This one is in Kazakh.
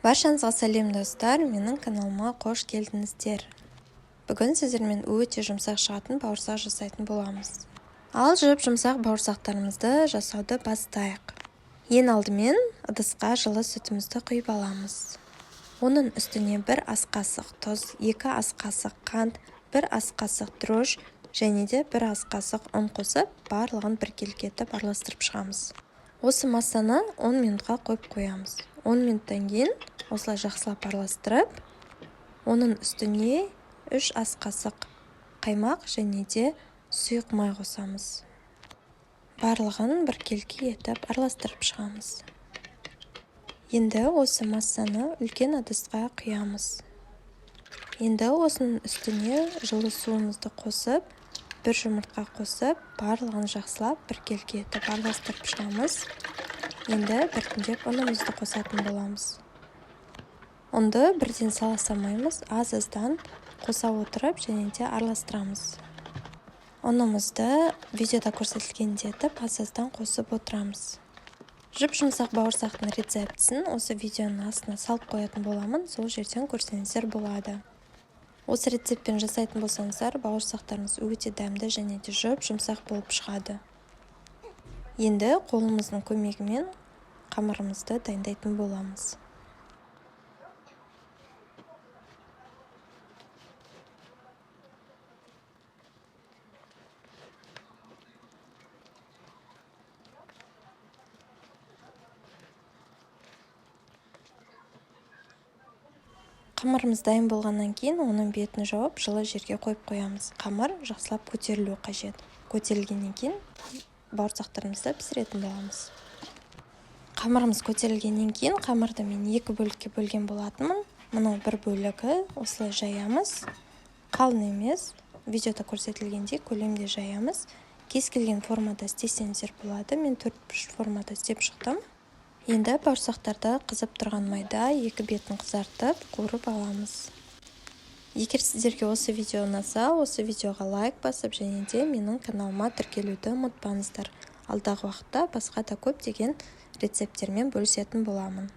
Баршаңызға сәлем, достар! Менің каналыма қош келдіңіздер. Бүгін сіздермен өте жұмсақ шығатын бауырсақ жасайтын боламыз. Ал жұп-жұмсақ бауырсақтарымызды жасауды бастайық. Ең алдымен ыдысқа жылы сүтімізді құйып аламыз. Оның үстіне 1 ас қасық тұз, 2 ас қасық қант, 1 ас қасық дрожж және де 1 ас қасық ұн қосып, барлығын біркелкі етіп араластырып шығамыз. Осы массаны 10 минутқа қойып қоямыз. 10 минуттан кейін осылай жақсылап араластырып, оның үстіне 3 ас қасық қаймақ және де сұйық май қосамыз. Барлығын біркелкі етіп араластырып шығамыз. Енді осы массаны үлкен ыдысқа құямыз. Енді осының үстіне жылы суымызды қосып, 1 жұмыртқа қосып, барлығын жақсылап біркелкі етіп араластырып шығамыз. Енді біртіндеп ұнымызды қосатын боламыз. Ұнды бірден сала салмаймыз, аз-аздан қоса отырып және де араластырамыз. Ұнымызды видеода көрсетілгендей етіп аз-аздан қосып отырамыз. Жұп-жұмсақ бауырсақтың рецептісін осы видеоның астына салып қоятын боламын, сол жерден көрсеңіздер болады. Осы рецептпен жасайтын болсаңыздар, бауырсақтарыңыз өте дәмді және де жұп-жұмсақ болып шығады. Енді қолымыздың көмегімен қамырымызды дайындайтын боламыз. Қамырымыз дайын болғаннан кейін оның бетін жауып, жылы жерге қойып қоямыз. Қамыр жақсылап көтерілуі қажет. Көтерілгеннен кейін бауырсақтарымызды пісіретін боламыз. Қамырымыз көтерілгеннен кейін қамырды мен 2 бөлікке бөлген болатынмын. Мынау бір бөлігі осылай жаямыз. Қалың емес, видеода көрсетілгендей көлемде жаямыз. Кез келген формада істесеңіздер болады. Мен 4 бұрыш формада істеп шықтым. Енді бауырсақтарды қызып тұрған майда екі бетін қызартып, қуырып аламыз. Егер сіздерге осы видео ұнаса, осы видеоға лайк басып және де менің каналыма тіркелуді ұмытпаңыздар. Алдағы уақытта басқа да көптеген рецепттермен бөлісетін боламын.